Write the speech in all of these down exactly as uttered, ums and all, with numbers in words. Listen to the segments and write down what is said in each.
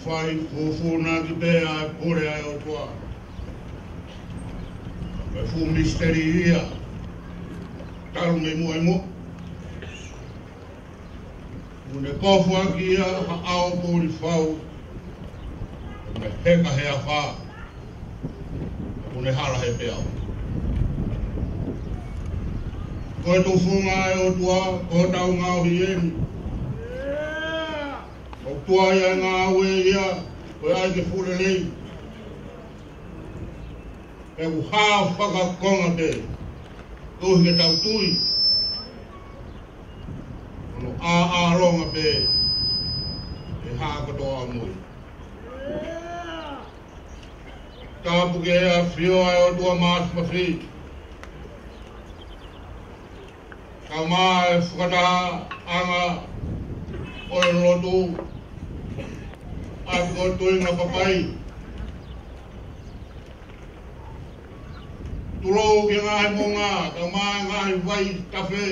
Fai fufūnaki pē ʻa e pule ʻa e ʻOtua. Ko e fuʻu misiteli ia, talu mei muʻa ʻi muʻa. Kuo ne kofu ʻaki ia ha ʻao puli fau, kuo ne heka he afā, kuo ne hala he peau. Ko e tufunga ʻa e ʻOtua, ko hotau ngaohi eni. ʻOku tuai ʻa e ngāue ia, ko e ʻai ke fuʻu lelei. Pea ʻoku hā fakakonga pē, koeʻuhi ke tau tui. Hono ʻāʻālonga pē, ʻe hā kotoa ʻamui. Tāpuekina ʻa e ʻAfio ʻa e ʻOtua Māfimafi. Kae ʻumaʻā e fakatahaʻanga ʻo e lotu, ʻa e ko tuʻunga papai. Tulou ki he ngaahi moʻunga, kae ʻumaʻā e ngaahi vai tafe.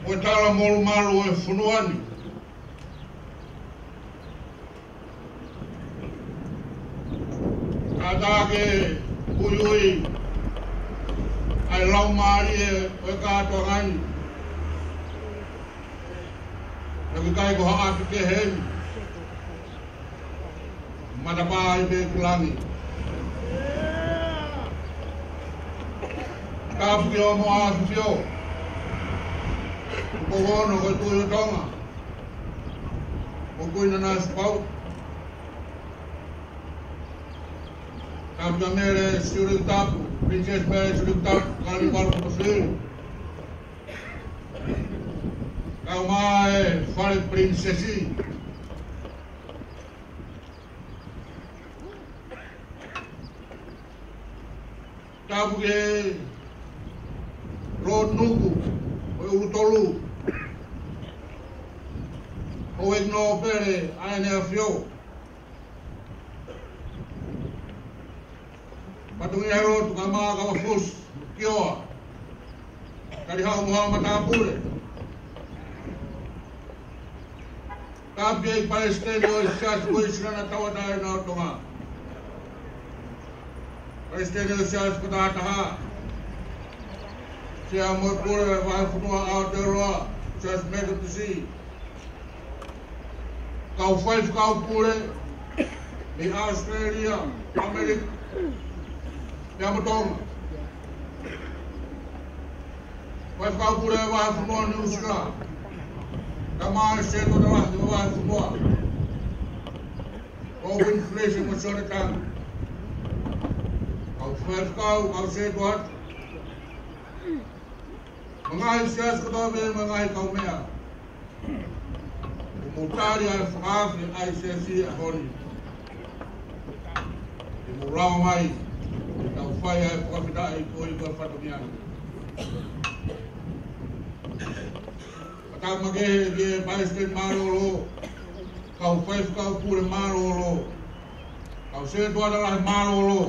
Ko e tala molumalu ʻo e fonua ni. Kātaki ke uiui ʻa e laumālie ʻo e kātoanga ni. Naʻe ʻikai ko ha ʻapi kehe eni. Matapā ʻi he langi. Tāpuekina ʻa e ʻAfio. Ko hono ko e Tuʻi ʻo Tonga. Ko Kuini Nanasipauʻu. Tāpuekina Mele Siliʻu Tapu, Princess Mele Siliʻu Tapu, Kalaniuvalu Porotofili. Kae ʻumaʻā e fale Pilinisesi. Tāpuekina Lord Nuku, ʻo e ʻUlutolu. Houʻeiki nōpele ʻa ʻEne ʻAfio. Fatongia he lotu kae ʻumaʻā Kavafusi, Kioa, Talihaʻu mo haʻa matāpule. Tāpuekina ʻa e Palesiteni ʻo e Siasi Uēsiliana Tauʻatāina ʻo Tonga. Palesiteni ʻo e Siasi Fakatahataha. Sea mo e pule vahefonua ʻo Aotearoa, Siasi Metotisi. Kau faifekau pule mei ʻAositelēlia, ʻAmelika, pea mo Tonga. Faifekau pule vahefonua Nuʻusila. Kae ʻumaʻā e Setuata Lahi ʻo e vahefonua, ko Winfrey Sione Tanga. Kau faifekau, kau setuata. Mo e ngaahi siasi kotoa pē mo e ngaahi kaumeʻa. ʻOku mou tali ʻa e fakaafe ʻa e siasi he ʻaho ni. Ke mou lava mai, ke tau fai ʻa e fakafetaʻi ko ia ko e fatongia ni. Fakatapu makehe ki he Palesiteni mālōlō, kau faifekau pule mālōlō, kau setuata lahi mālōlō.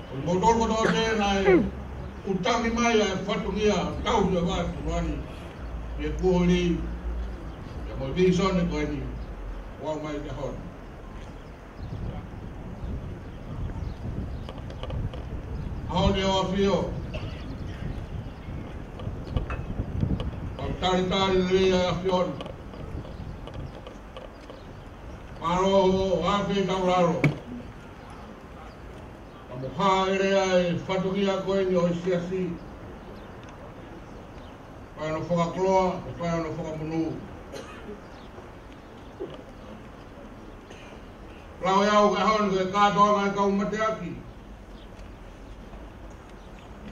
Ko kimoutolu kotoa pē naʻe ʻutangi mai ʻa e fatongia tauhi ʻa e vahefonua ni, ʻi he kuohili, pea mo e vīsone ko eni, ʻo aʻu mai ki he ʻaho ni. ʻAho ni ʻo e ʻAfio. Kau talitali lelei ʻa e ʻAfio ni. Mālō hoʻo afe tau lalo. Ka mo hāʻele ʻa e fatongia ko eni ʻo e siasi. Fai hono fakakoloa, fai hono fakamonū. Lau ʻe au ki he ʻaho ni ko e kātoanga ʻa e kau mateaki.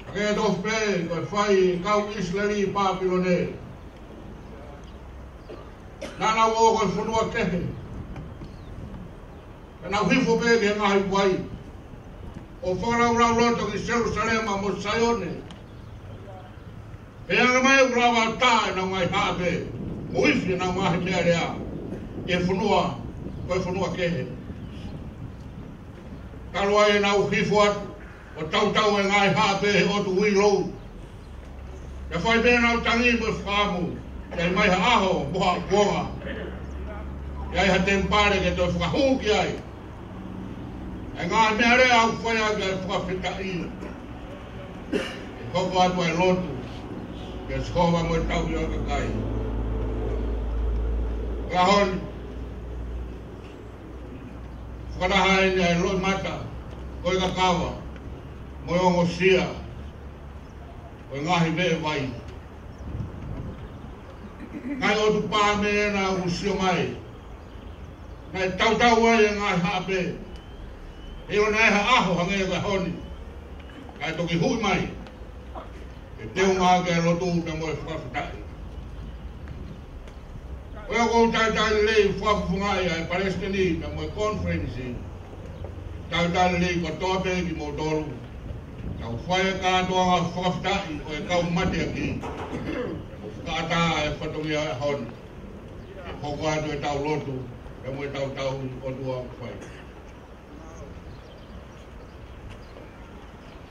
Ka ke tofu pē ko e fai ʻe he kau ʻIsileli ʻi Pāpilone. Naʻa nau ō ko e fonua kehe. Ka nau hifo pē ki he ngaahi vai. ʻO fakalaulauloto ki Selusalema mo Saione. Pea ʻalu mai ʻo lava ʻo tā ʻenau ngaahi haʻape, mo ifi ʻenau ngaahi meʻalea, ʻi he fonua, ko e fonua kehe. Talu ai ʻenau hifo atu, ʻo tautau e ngaahi haʻape he ʻotu Uilou. Pea fai pē ʻenau tangi mo e fakaʻamu, ʻe ʻi ai mai ha ʻaho, mo ha kuonga. ʻI ai ha temipale ke toe fakahū ki ai ʻa e ngaahi meʻalea ʻoku fai ʻaki ʻa e fakafetaʻi. ʻE hoko atu ʻa e lotu kia Sihova mo e tauhi ʻo e kakai. Ko e ʻaho ni, fakataha eni ʻa e loʻimata, ko e kakava, mo e ongosia ʻo e ngaahi veʻe vai. Ngaahi ʻotu pā meʻa ena ʻoku sio mai, naʻe tautau ai e ngaahi haʻape. ʻIlo naʻe ha ʻaho hangē ko e ʻaho ni, kae toki huʻi mai ʻe teunga ʻaki e lotu pea mo e fakafetaʻi. ʻOku ou talitali lelei, fakafofongaʻi ʻa e palesiteni pea mo e konifelenisi. Talitali lelei kotoa pē kimoutolu. Tau fai e kātoanga fakafetaʻi ʻo e kau mateaki. Fakaʻatā e fatongia ʻo e ʻaho ni. ʻE hoko atu e tau lotu pea mo e tau tauhi ʻOtua ʻoku fai.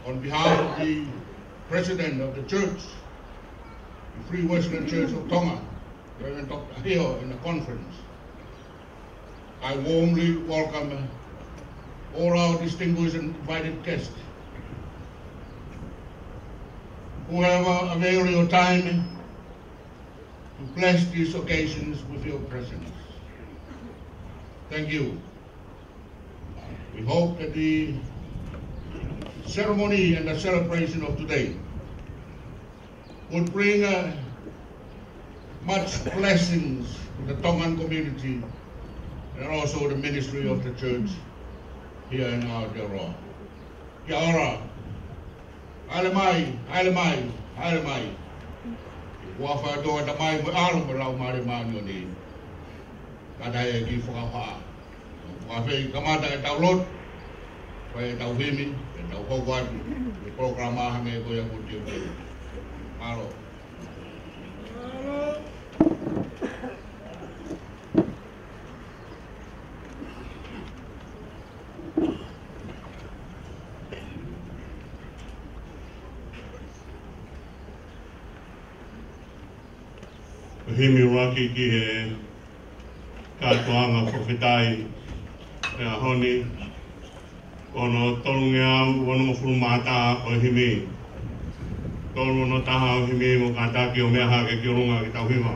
On behalf of the President of the Church, the Free Wesleyan Church of Tonga, Reverend Doctor Hill in the conference, I warmly welcome all our distinguished and invited guests who have availed your time to bless these occasions with your presence. Thank you. We hope that the ceremony and the celebration of today would bring, uh, much blessings to the Tongan community and also the ministry of the church here in Aotearoa. Kia ora. ʻAle mai, ʻale mai, ʻale mai. ʻI he huafa ʻo e ʻOtua, Tamai mo e ʻAlo mo e Laumālie Māʻoniʻoni. Kātaki e kiʻi fakahā. Fakafeʻiloaki kamata e tau lotu, fai e tau himi, e tau hoko atu e polokalama hangē ko ia kuo teuteu. Mālō. Himi ʻuluaki ki he kātoanga fakafetaʻi ʻo e ʻaho ni, ko hono tolungeau onongofulu mā taha ʻo e himi. Tolu ono taha ʻo e himi, mo kātaki ʻo meʻa hake ki ʻolunga ke tau hiva.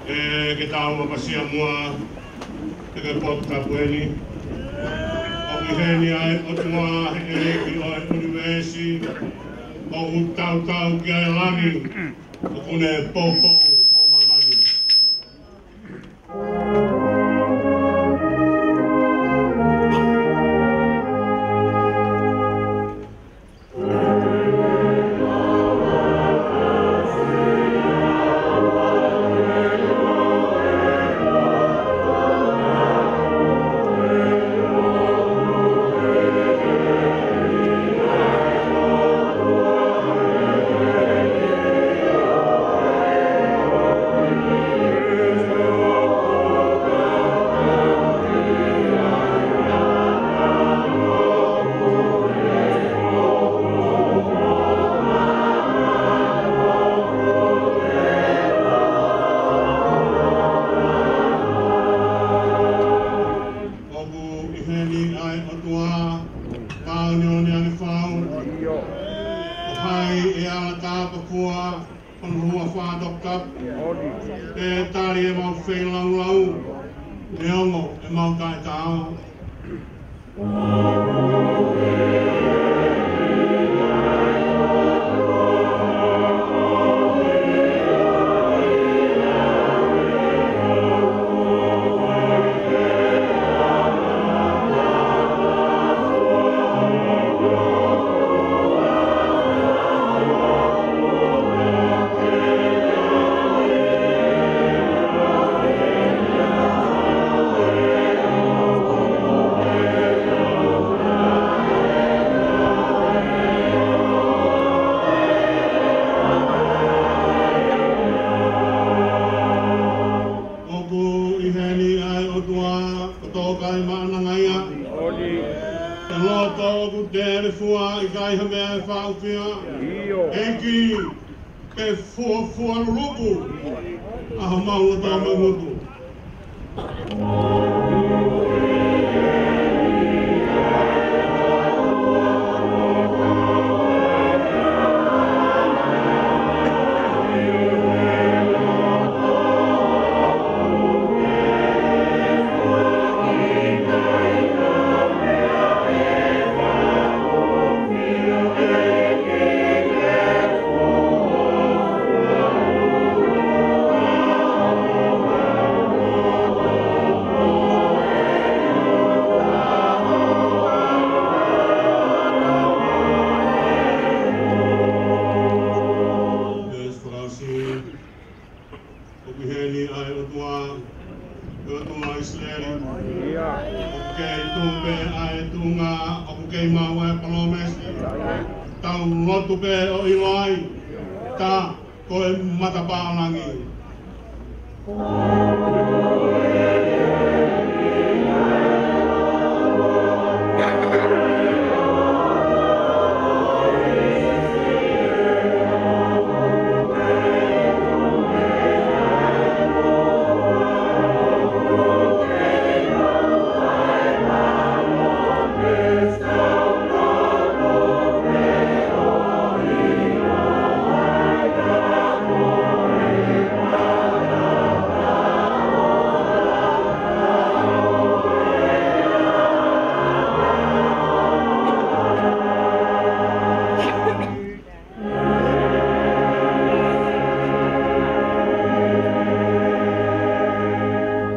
ʻE ke tau ʻapasia muʻa, ʻe ke potu tapu eni. ʻOku ʻi heni ʻa e ʻOtua, ʻa e ʻEiki ʻo e ʻunivēsi, ʻoku tautau ki ai e langi, ʻoku ne poupou mo māmani. ʻOku ʻi heni ʻa e ʻOtua, māʻoniʻoni ʻa e fau. Ko hai ʻe ala tāpuekina hono huafa toputapu? Pea tali ʻemau feilaulau, neongo ʻemau taʻetaau. ʻOku ʻi heni ʻa e ʻOtua, ko Tōkai Maʻanangaia. Ko e loto ʻoku telefua, ʻikai ha meʻa ʻe faʻofia. ʻEiki, ke fuofua luluku ʻa homau loto mo e ngutu. ʻOku ʻi heni ʻa e ʻOtua, ʻOtua ʻo ʻIsileli. ʻOku kei tuʻu pē ʻa e tuʻunga ʻoku kei maʻu ai e palōmesi. Tau lotu pē ʻo ʻilo ai, tā ko e matapā ʻo langi.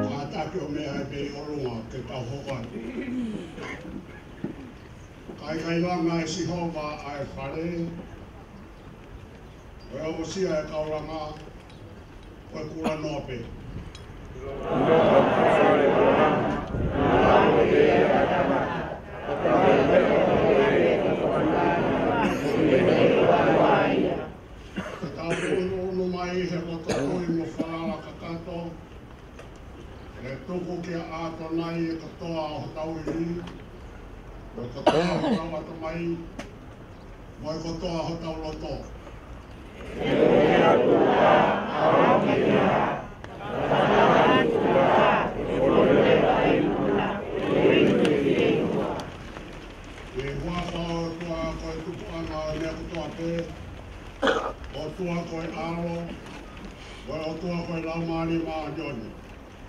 Kātaki ʻo meʻa ai pē ʻi ʻolunga ke tau hoko atu. Kaikailanga ʻe Sihova ʻa e fale, ʻo e ʻosi ʻa e kaulanga, ko e kula noa pē. Ke tau ʻunuʻunu mai he loto tui mo falala kakato, ke tuku kia ʻAtonai e kotoa hotau ivi, mo e kotoa hotau ʻatamai, mo e kotoa hotau loto. ʻI he huafa ʻo e ʻOtua ko e tupuʻanga ʻo e meʻa kotoa pē, ʻOtua ko e ʻAlo, ko e ʻOtua ko e Laumālie Māʻoniʻoni.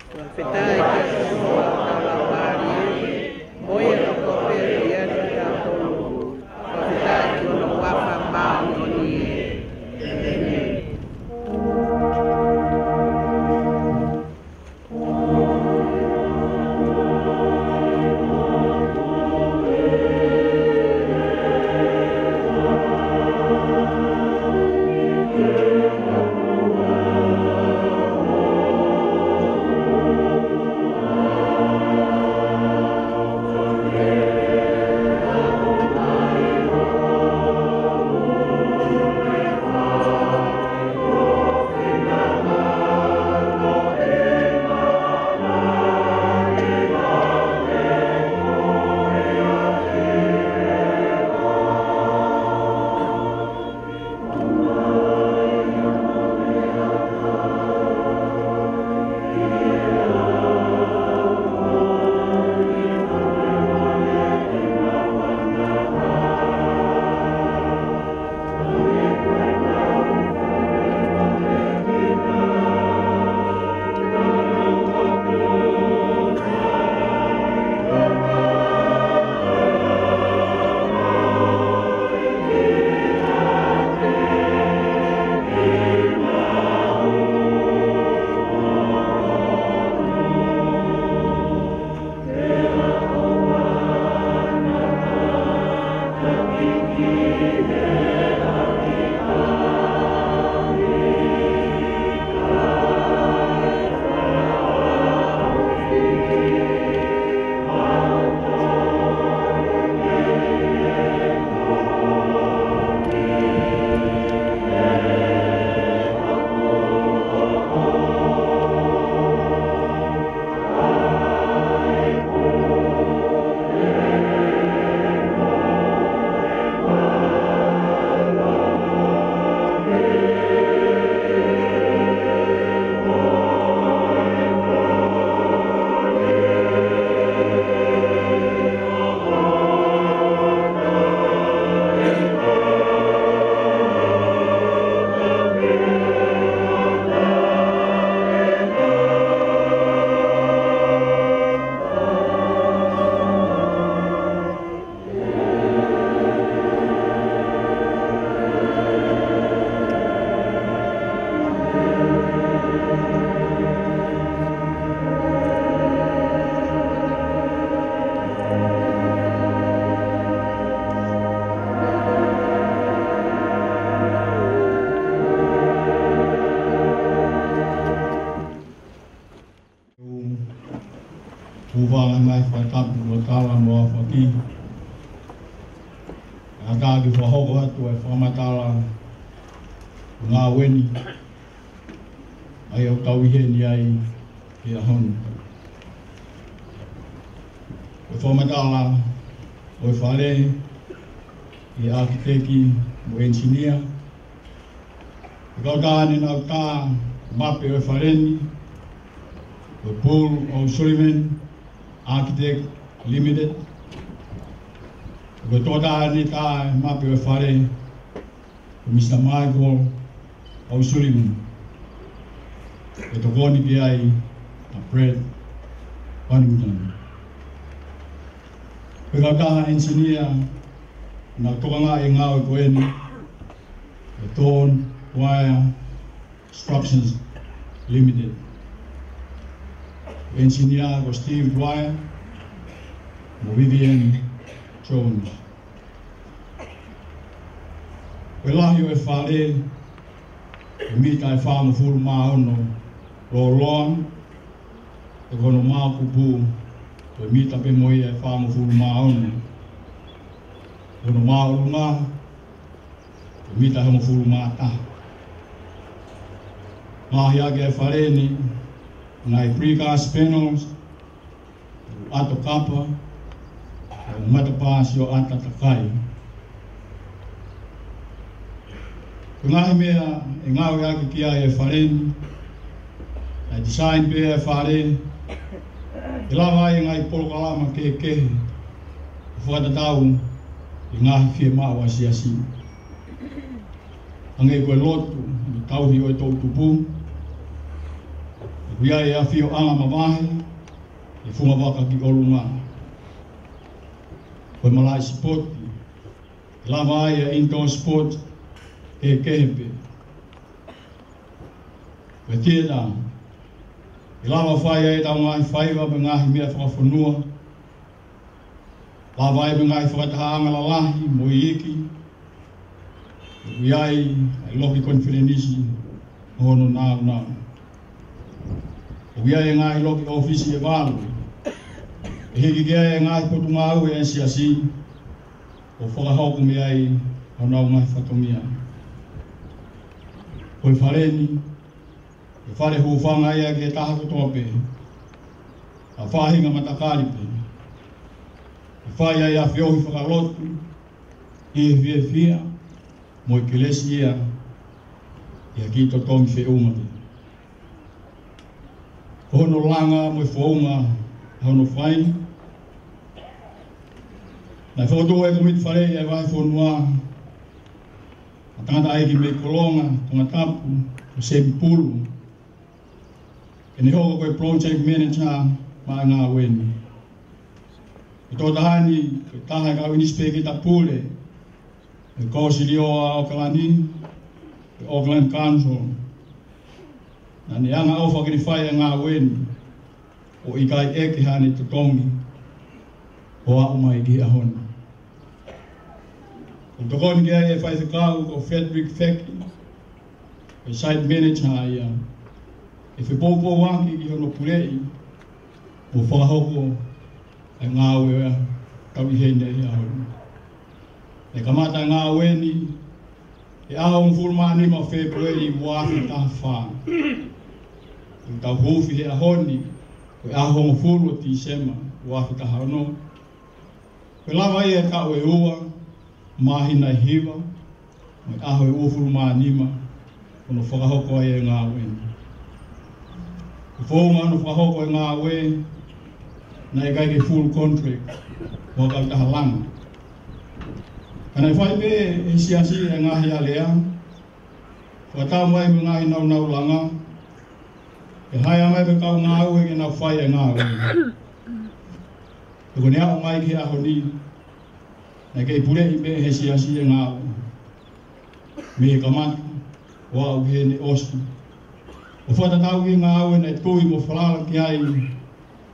Fakafetaʻi ki he ʻOtua ko e Laumālie, mo ia kotoa pē ʻoku ʻiate kitautolu. Fakafetaʻi ki hono huafa māʻoniʻoni ē. ʻĒmeni. Tala mo afaki. ʻA ia ke fakahoko atu e fakamatala ngāue ni, ʻa ia ʻoku tau ʻi heni ai he ʻaho ni. Ko e fakamatala ʻo e fale, ʻi he ʻākiteki mo e ʻenisinia. Ko e kautaha naʻa nau tā mape ʻo e fale ni, ko e Poole O'Sullivan Architect Limited. Ko e tokotaha naʻe tā e mape ʻo e fale, ko Misa Michael O'Sullivan. Ko e tokoni ki ai ʻa Brad Pennington. Ko e kautaha ʻenisinia naʻe tokangaʻi e ngāue ko eni, ko e Dawn Dwyer Constructions Limited. ʻEnisinia ko Steve Dwyer mo Vivian Jones. Ko e lahi ʻo e fale, ko e mita ʻe fāngofulu mā ono lōloa, ʻa ia ko hono mākupu, ko e mita pē mo ia ʻe fāngofulu mā ono. Ko hono māʻolunga, ko e mita ʻe hongofulu mā taha. Ngaahi ʻaki e fale ni, ngaahi precast panels, ʻato kapa, ʻo e matapā sioʻata takai. Ko e ngaahi meʻa ʻe ngāueʻaki ki ai e fale ni, ʻa e design pē e fale, ʻe lava ai e ngaahi polokalama kehekehe, ʻo fakatatau ki he ngaahi fiemaʻu ʻa e siasi. Hangē ko e lotu, mo e tauhi ʻo e toʻutupu, ʻoku ʻi ai e ʻafioʻanga mavahe, ʻi he funga vaka ki ʻolunga. Ko e malaʻe sipoti, ʻe lava ai e indoor sport kehekehe pē. Ko e theatre, ʻe lava fai ai ʻetau ngaahi faiva mo e ngaahi meʻa fakafonua. Lava ai mo e ngaahi fakatahaʻanga lalahi mo iiki. ʻOku ʻi ai e loki konifelenisi mo hono nāunau. ʻOku ʻi ai e ngaahi loki ʻōfisi ʻe valu, ʻe hiki ki ai e ngaahi potungāue ʻa e siasi, ʻo fakahoko mei ai honau ngaahi fatongia. Ko e fale ni, ko e fale hūfanga ia ki he taha kotoa pē, ʻa e faʻahinga matakali pē. ʻE fai ai ʻa e feohi fakalotu, ʻi he fiefia mo e kelesi ia, ʻi ha kiʻi totongi feʻunga pē. Ko hono langa mo e founga ʻa hono fai, naʻe fokotuʻu e kōmiti faleʻi ʻa e vahefonua, ʻa e tangataʻeiki mei Kolonga, Tongatapu, ko Semi Pulu, ke ne hoko ko e project manager maʻa e ngāue ni. Ko e tokotaha ni, ko e taha e kau ʻinisipēkita pule ʻi he Kōsilio ʻa ʻAokalani, ko e Auckland Council. Naʻa ne angaʻofa ke ne fai e ngāue ni, ʻo ʻikai ʻeke haʻane totongi, ʻo aʻu mai ki he ʻaho ni. ʻOku tokoni ki ai e faifekau ko Frederick Feki, ko e site manager ia, ʻe fepoupouaki ki hono puleʻi mo fakahoko e ngāue ʻoku tau ʻi heni he ʻaho ni. ʻE kamata e ngāue ni he ʻaho hongofulu mā nima ʻo Fēpueli ua afe taha fā. ʻOku tau huufi he ʻaho ni, ko e ʻaho hongofulu ʻo Tīsema ua afe taha ono. Ko e lava ia e taʻu ʻe ua, māhina ʻe hiva, mo e ʻaho ʻe uofulu mā nima, ko hono fakahoko ai e ngāue ni. Ko e founga hono fakahoko e ngāue, naʻe ʻikai ke full contract mo ha kautaha langa. Ka naʻe fai pē ʻe he siasi e ngaahi alea, fakataha mo e ngaahi nāunau langa, ʻe hire mai pē kau ngāue ke nau fai e ngāue. Pea ko ʻene aʻu mai ki he ʻaho ni, naʻe kei puleʻi pē ʻe he siasi e ngāue, mei he kamata ʻo aʻu ki heʻene ʻosi. ʻO fakatatau ki he ngāue naʻe tui mo falala ki ai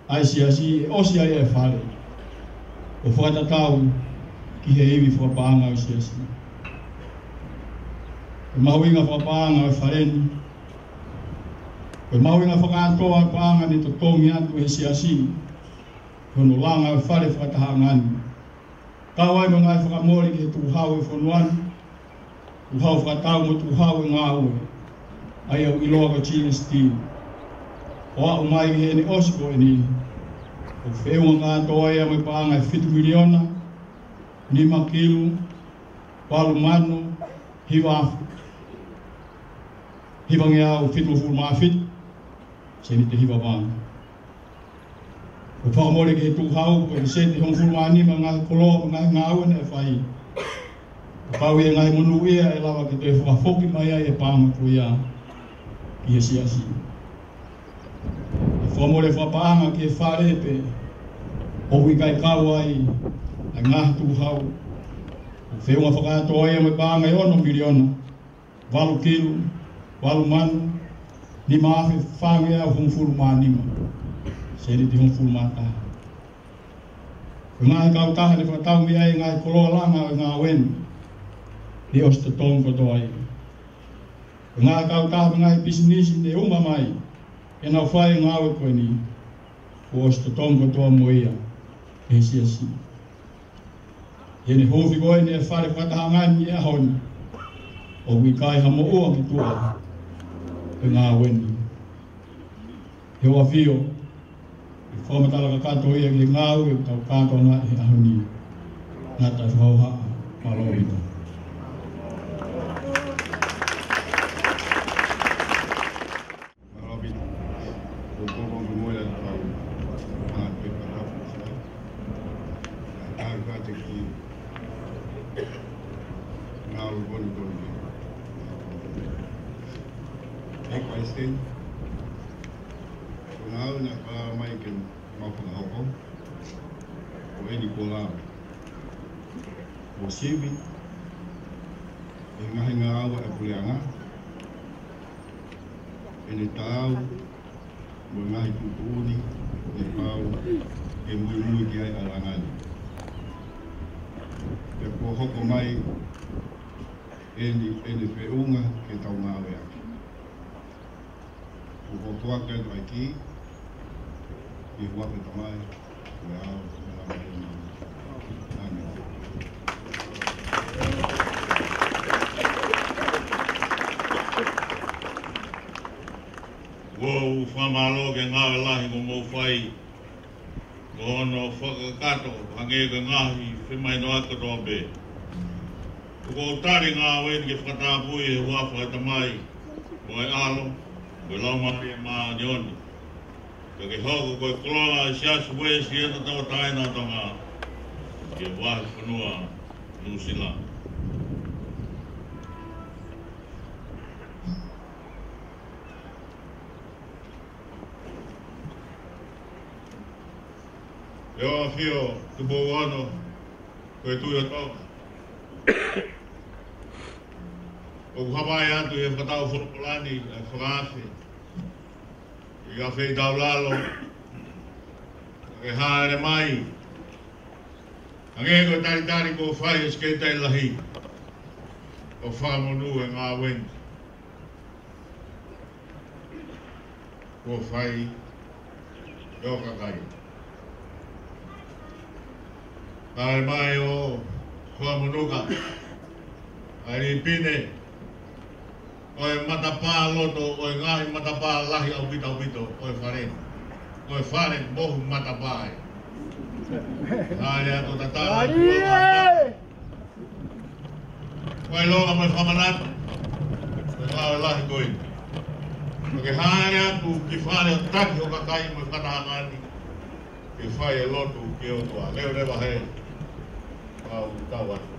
ʻa e siasi, ʻe ʻosi ai e fale, ʻo fakatatau ki he ivi fakapaʻanga ʻo e siasi. Ko e mahuʻinga fakapaʻanga ʻo e fale ni, ko e mahuʻinga fakakātoa e paʻanga ne totongi atu ʻe he siasi, hono langa e fale fakatahaʻanga ni. Kau ai mo e ngaahi fakamole ki he tukuhau e fonua ni, tukuhau fakatau mo e tukuhau e ngāue, ʻa ia ʻoku ʻiloa ko e G S T. ʻO aʻu mai ki heʻene ʻosi ko eni, ʻoku feʻunga kātoa ia mo e paʻanga ʻe fitu miliona, nima kilu, valu mano, hiva afe, hivangeau fitungofulu mā fitu, sēniti hiva vā. ʻOku fakamole ki he tukuhau, ko e sēniti hongofulu mā nima ngaahi koloa mo e ngaahi ngāue naʻe fai. Kapau ʻe ngaahi monū ia ʻe lava ke toe fakafoki mai ai e paʻanga ko ia ki he siasi. ʻE fakamole fakapaʻanga ki he fale pē ʻoku ʻikai kau ai ʻa e ngaahi tukuhau. ʻOku feʻunga fakakātoa ia mo e paʻanga ʻe ono miliona, valu kilu, valu mano, nima afe fāngeau hongofulu mā nima, sēniti hongofulu mā taha. Ko e ngaahi kautaha ne fakatau mei ai e ngaahi koloa langa ʻo e ngāue ni, ne ʻosi totongi kotoa ia. Ko e ngaahi kautaha mo e ngaahi pisinisi ne uma mai ke nau fai e ngāue ko eni, kuo ʻosi totongi kotoa mo ia ʻe he siasi. ʻI heʻene huufi ko eni e fale fakatahaʻanga ni he ʻaho ni, ʻoku ʻikai ha moʻua ki tuʻa ʻo e ngāue ni. ʻE ʻOtua ʻAfio, ʻe fakamatala kakato ia ki he ngāue ʻoku tau kātoanga he ʻaho ni. Ngata e fakahohaʻa, mālō ʻaupito. Mālō ʻaupito. Ko e konga mo e lau. Ā, ke patapu sai. Ā, kātaki. Ngāue koni koni. ʻE Palesiteni, ko e ngāue naʻe fai mai ke mau fakahoko, ko eni kuo lava. Kuo sivi e ngaahi ngāue ʻa e puleʻanga, ʻene taau mo e ngaahi tuʻutuʻuni ne pau ke muimui ki ai ʻa e langa ni. Pea kuo hoko mai eni, ʻene feʻunga ke tau ngāueʻaki. Kuo foaki atu ʻa e kī, ʻi he huafa ʻo e Tamai, ko e ʻAlo, ko e Laumālie Māʻoniʻoni. ʻĀmeni. ʻOku ou fakamālō ki he ngāue lahi kuo mou fai, mo hono fakakakato, hangē ko e ngaahi femahinoʻaki kotoa pē. ʻOku ou tali e ngāue ni ke fakatapui ʻi he huafa ʻo e Tamai, mo e ʻAlo, mo e Laumālie Māʻoniʻoni. Pea ke hoko ko e koloa ʻo e Siasi Uēsiliana Tauʻatāina ʻo Tonga, ʻi he vahefonua Nuʻusila. ʻE ʻOtua ʻAfio, Tupou Ono, ko e Tuʻi ʻo Tonga. ʻOku hā mai atu ʻi he fakatau folofola ni, ʻa e fakaafe, ʻi he afe ʻi taulalo, ke hāʻele mai, hangē ko e talitali kuo fai ʻe he Sekelitali Lahi, ʻo fakamonū e ngāue ni kuo fai ʻe ho kakai. Hāʻele mai ʻo fakamonū ʻa e lipine ʻo e matapā loto, ʻo e ngaahi matapā lahi ʻaupito ʻaupito ʻo e fale ni. Ko e fale mohu matapā ē. Hāʻele atu ʻo tatala atu ʻa e ʻOtua. Ko e ʻilonga mo e fakamanatu, ko e ngāue lahi ko ē. Ke hāʻele atu ki fale ʻo taki ho kakai mo e fakatahaʻanga ni, ke fai e lotu ki he ʻOtua. Leʻo leva hē. Kau tau atu.